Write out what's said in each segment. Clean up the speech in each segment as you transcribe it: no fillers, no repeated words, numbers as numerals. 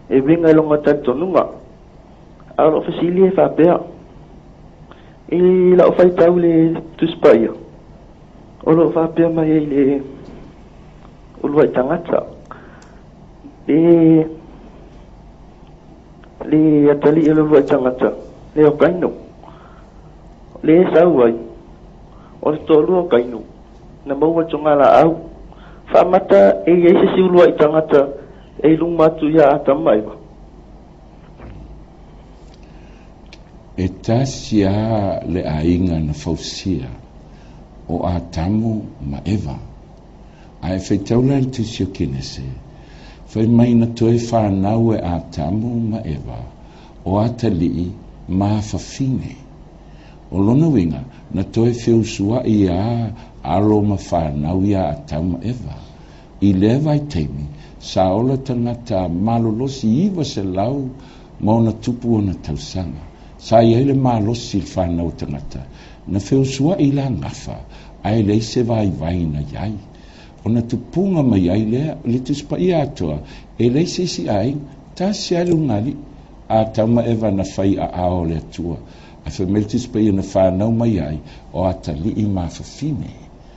E uiga i lona talitonuga. A o lou fesili e faapea, I lau faitau i le Tusi Paia, o lo o faapea mai ai le uluai tagata, le le atalii o le uluai tagata, le o Kaino, le e sau ai, o le toalua o Kaino, na maua i le togalaau. Faamata e i ai se isi uluai tagata e i luma atu ia Atama ma Eva? E tasi lava le aiga na fausia, o Atamu ma Eva. A e faitau la i le Tusi o Kenese, fai mai na toe fanau e Atamu ma Eva, o atalii ma afafine. O lona uiga, na toe feusuaʻi a alo ma fanau iā Atamu ma Eva. I lea vaitaimi, sa ola tagata malolosi 900 ma ona tupu ona tausaga. Sa i ai le malosi i le fanau o tagata, na feusuaʻi la gafa, ae leai se vaivai na i ai. Ona tupuga mai ai lea, i le Tusi Paia atoa, e leai se isi aiga, tasi lava le ulugalii, a Atamu ma Eva na fai aao o le Atua. Ae fai mai le Tusi Paia na fanau mai ai o atalii ma afafine.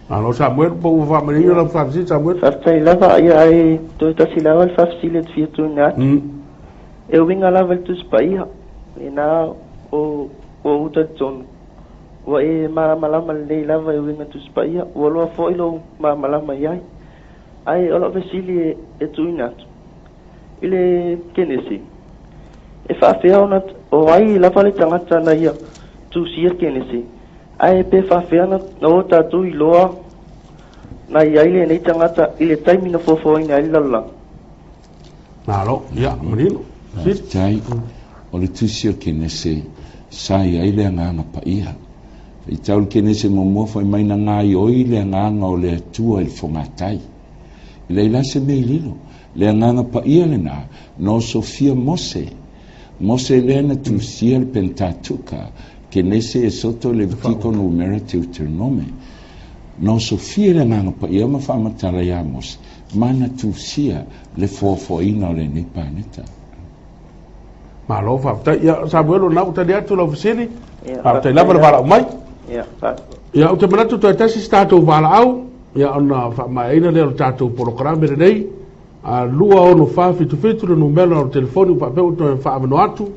Malo Samuel, po ua faamalieina lau faafesili Samuel? Faafetai lava, ia ae toe tasi lava le faafesili ou te fia tuuina atu. E uiga lava i le Tusi Paia, ina ua ou talitonu, ua e malamalama lelei lava e uiga i le Tusi Paia, ua loa foi lou malamalama i ai. Ae o lau fesili e tuuina atu, i le Kenese, e faafefea ona, o ai lava le tagata na ia tusia le Kenese, ae pe faafefea na o tatou iloa na i ai lenei tagata i le taimi na foafoaina ai le lalolagi? Malo, ia, manino. Faafetai. O le tusi o Kenese, sa i ai le Agaga Paia. Faitau le Kenese muamua fai mai na gaioi le Agaga o le Atua i le fogatai. E leai la se mea i lilo. Le Agaga Paia lena, na osofia Mose. Mose lea na tusia le Pentateuka, Kenese, Esoto, Levitiko, Numera, Teuteronome. Na osofia le Agaga Paia ma faamatala iā Mose, ma na tusia le foafoaina o lenei paneta. Malo faafetai. Ia, Samuel, o lena ua tali atu lau fesili. Faafetai lava le valaau mai. Ia, ou te manatu toe tasi se tatou valaau, ia ona faamaeaina lea o le tatou polokalame lenei. A 26477 le numera o le telefoni ua faapea ua toe faaavanoa atu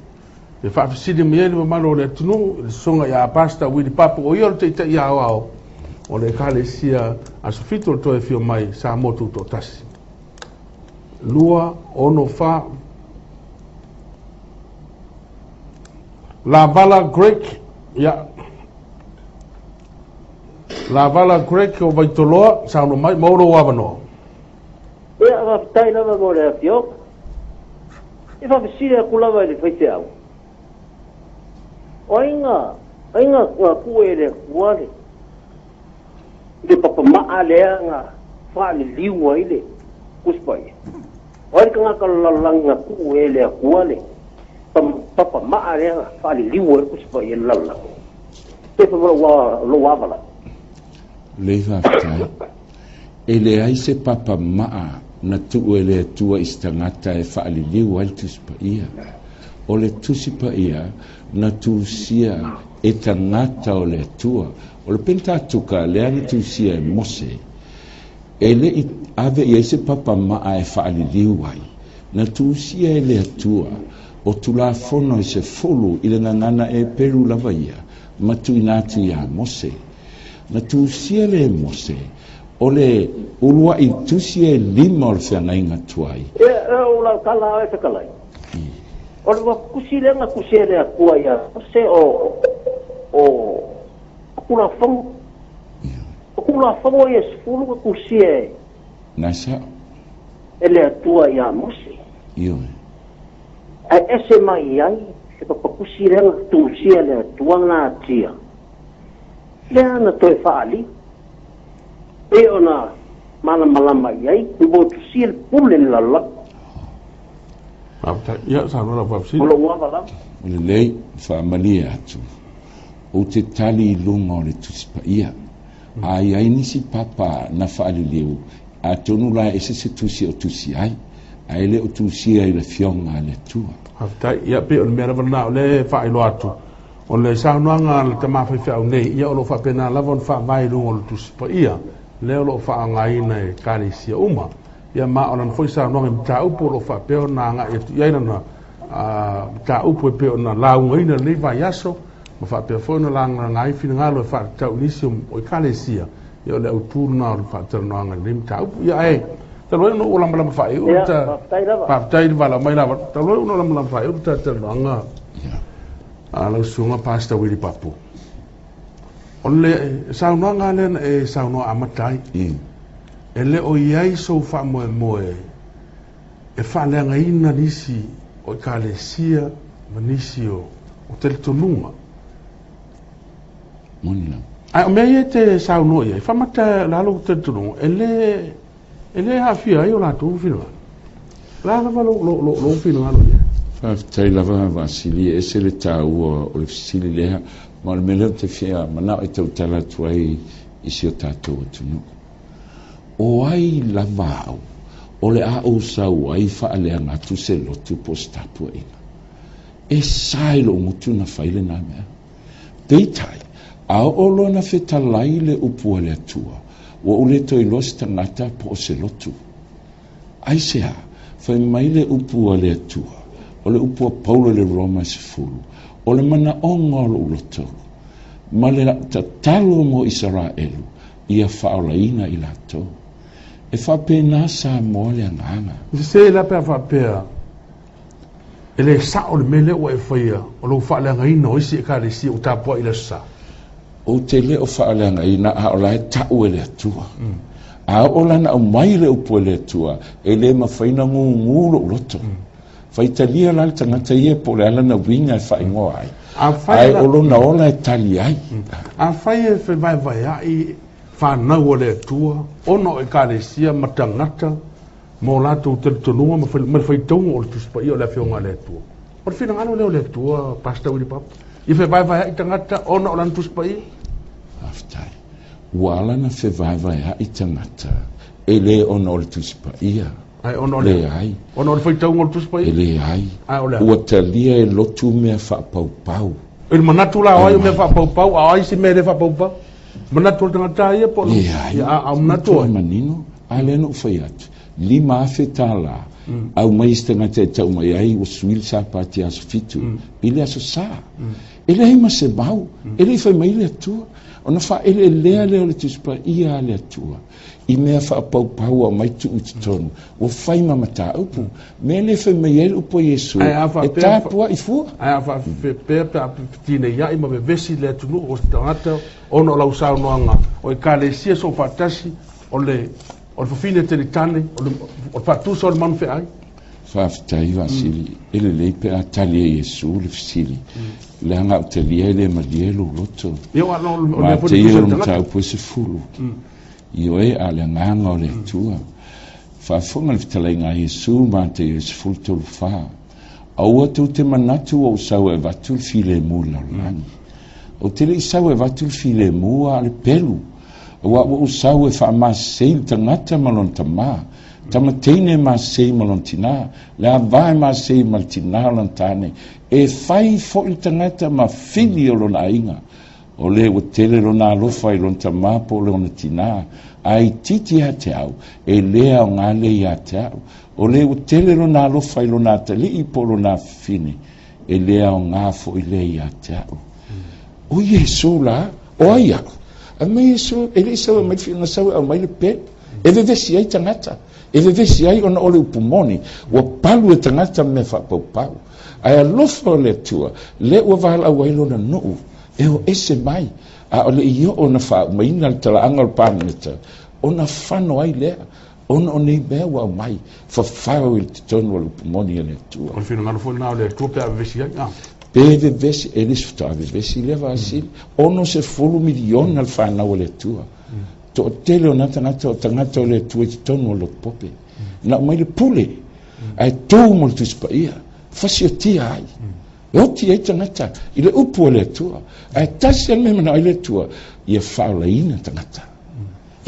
e faafesili mai ai le mamalu o le atunuu i le sosoga ia Pastor Willie Papu, o ia o le Taitai Aoao o le Ekalesia Aso Fitu o le Toe Afio Mai Samoa Tutoatasi. 2, 6, 4, Lavala Greg, ia. Lavala Greg o Vaitoloa, saunoa mai, maua lou avanoa. Ia, faafetai lava mo le afioga. E faafesili atu lava i le faifeau, o ai na, ai na tuu e le Atua le, le papamaa lea na faaliliu ai le Tusi Paia? O ai le tagata o le lalolagi na tuu e le Atua le papamaa lea na faaliliu ai le Tusi Paia i le lalolagi? Pe fa lou avalai. Lei faafetai. E leai se papa maa na tuu e le Atua i se tagata e faaliliu ai le Tusi Paia. O le Tusi Paia na tusia e tagata o le Atua. O le Penitatuka lea na tusia e Mose, e le i ave i ai se papa maa e faaliliu ai. Na tusia e le Atua o Tulafono e sefulu i le gagana Eperu lava ia ma tuuina atu iā Mose. Na tusia lea e Mose, o le uluaʻi tusi e lima o le feagaiga tuai. Ia, o lau tala a oe fetalai, o le ua tusi lea na tusi e le Atua ia Mose o, o Tulafono. O Tulafono ia e sefulu na tusia e. Na sao. E le Atua ia Mose. Ioe. Ae ese mai ai le papa tusi lea na tusia e le Atua na atia. Lea na toe faaali, pei ona malamalama i ai, ua tusia le pule i le lalolagi. Faafetai. Ia, saunoa lau faafesili. O lou ava lava. Lelei, faamalie atu, ou te tali i luga o le Tusi Paia. A i ai nisi papa na faaliliu, atonu la e ese se tusi o tusi ai. Ae le o tusia i le Afioga a le Atua. Faafetai. Ia, pei o le mea lava lena o lea e faailoa atu, o le saunoaga a le tama faifeau nei, ia o lo o faapena lava ona faavae i luga o le Tusi Paia, lea o lo o faaaogaina e Ekalesia uma. Ia ma o lana foi saunoaga i mataupu o lo o faapea ona agai atu i ai lana mataupu e pei ona laugaina i lenei vaiaso, ma faapea foi ona lagalaga ai finagalo e faatatau i nisi o Ekalesia, ia o le autu lena o le faatalanoaga i lenei mataupu. Ia ae, talu ai ona ua lamalama faaiu le ta... Faafetai lava. Faafetai le valaau mai lava. Talu ai ona ua lamalama faaiu le ta talanoaga a lau susuga Pastor Willie Papu. O le saunoaga lea na e saunoa amata ai, e le o i ai sou faamoemoe e faaleagaina nisi o Ekalesia ma nisi o talitonuga. Moni lava. Ae o mea ia e te saunoa i ai, faamata la lou talitonuga, e le, e le aafia ai o latou finagalo. O le a lava lou, lou, lou, lou finagalo i ai? Faafetai lava Vasili, e ese le taua o le fesili lea, ma o le mea lea ou te fia manao e tautala atu ai i si o tatou atunuu. O ai lava au o le a ou sau ai faaleaga atu se lotu po o se tapuaiga? E sa i lou gutu na fai lena mea. Peitai, a oo loa na fetalai le upu a le Atua, ua ou le toe iloa se tagata po o se lotu. Aisea? Fai mai le upu a le Atua, o le upu a Paulo i le Roma e 10, o le manaoga o lou loto, ma le tatalo mo Isaraelu, ia faaolaina i latou. E faapena Samoa le agaga. Sese la pe a faapea e le sao le mea lea ua e faia o lou faaleagaina o isi Ekalesia ua tapuai i le Aso Sa. Ou te le o faaleagaina, a o la e tau e le Atua. A oo la na aumai le upu e le Atua, e le mafai na gugu lou loto. Faitalia la le tagata ia po o le a lana uiga e faaigoa ai, ae o lona ola e tali ai. Afai e fevaevaea'i fanau a le Atua ona o Ekalesia ma tagata ma o latou talitonuga ma le faitauga o le Tusi Paia o le Afioga a le Atua. O le finagalo lea o le Atua, Pastor Willie Papa, ia fevaevaea'i tagata ona o lana Tusi Paia. Faafetai. Ua ala ona fevaevaea'i tagata e le ona o le Tusi Paia. Ae ona o le Leai. Ona o le faitauga o le Tusi Paia? E leai. Ae o le a? Ua talia e lotu mea faapaupau. I le manatu la o ai o mea faapaupau, a o ai se mea e le faapaupau? Manatu o le tagata ia po o le... Leai. Ia, a o manatu o ai? Manino, a lea na ou fai atu, $5,000, aumai i se tagata e tau mai ai ua sui le Sapati aso 7, i le aso Sa. E leai ma se mau, e le i fai mai le Atua. Ona faaeleelea lea o le Tusi Paia a le Atua i mea faapaupau aumai tuu i totonu, ua fai ma mataupu. Mea lea e fai mai ai le upu a Iesu, e tapuai fua. Ae a faapea pe a fetineiai ma vevesi le atunuu o se tagata ona o lau saunoaga o Ekalesia soofaatasi o le o le fafine telitane o le o le faatusa o le manu feai. Faafetai Vasili, e lelei pe a tali e Iesu le fesili, leaga ou talia e le malie lou loto. Ia o o le foi le tusa o le mataupu e 10. Ioe, a o le agaga o le Atua. Faafofoga le fetalaiga a Iesu, Mateio 13 fa. Aua tou te manatu ua ou sau e avatu le filemu i le lalolagi. Ou te le i sau e avatu le filemu a o le pelu. Aua ua ou sau e faamasesei le tagata ma lona tamā, tama teine e masesei ma lona tinā, le ava e masesei ma le tinā o lona tane, e fai foi le tagata ma fili o lona aiga. O le ua tele lona alofa i lona tamā po o lona tinā, a itiiti ia te au, e le aoga lea ia te au. O le ua tele lona alofa i lona atalii po o lona afafine, e le aoga foi lea ia te au. O Iesu la, o ai au? Aumai Iesu, e le i sau e aumai le fili, na sau e aumai le pelu. E vevesi ai tagata, e vevesi ai ona o le upu moni, ua palu e tagata mea faapaupau. Ae alofa o le Atua, lea ua valaau ai lona nuu, e o ese mai, a o le i oo ona faaumaina le talaaga o le Palemeta, ona fano ai lea, ona o nei mea ua aumai, fafao i totonu o le upu moni a le Atua. O le finagalo foi lena o le Atua pe a vevesi ai, a. Pe vevesi, e le isi faatoa vevesi lea Vasili, 60 miliona le fanau a le Atua. Toatele o na tagata o tagata o le Atua i totonu o lotu pope. Na aumai le pule, ae tou mo le Tusi Paia, fasiotia ai. E oti ai tagata i le upu a le Atua. Ae tasi lava le mea e manao ai le Atua, ia faaolaina tagata.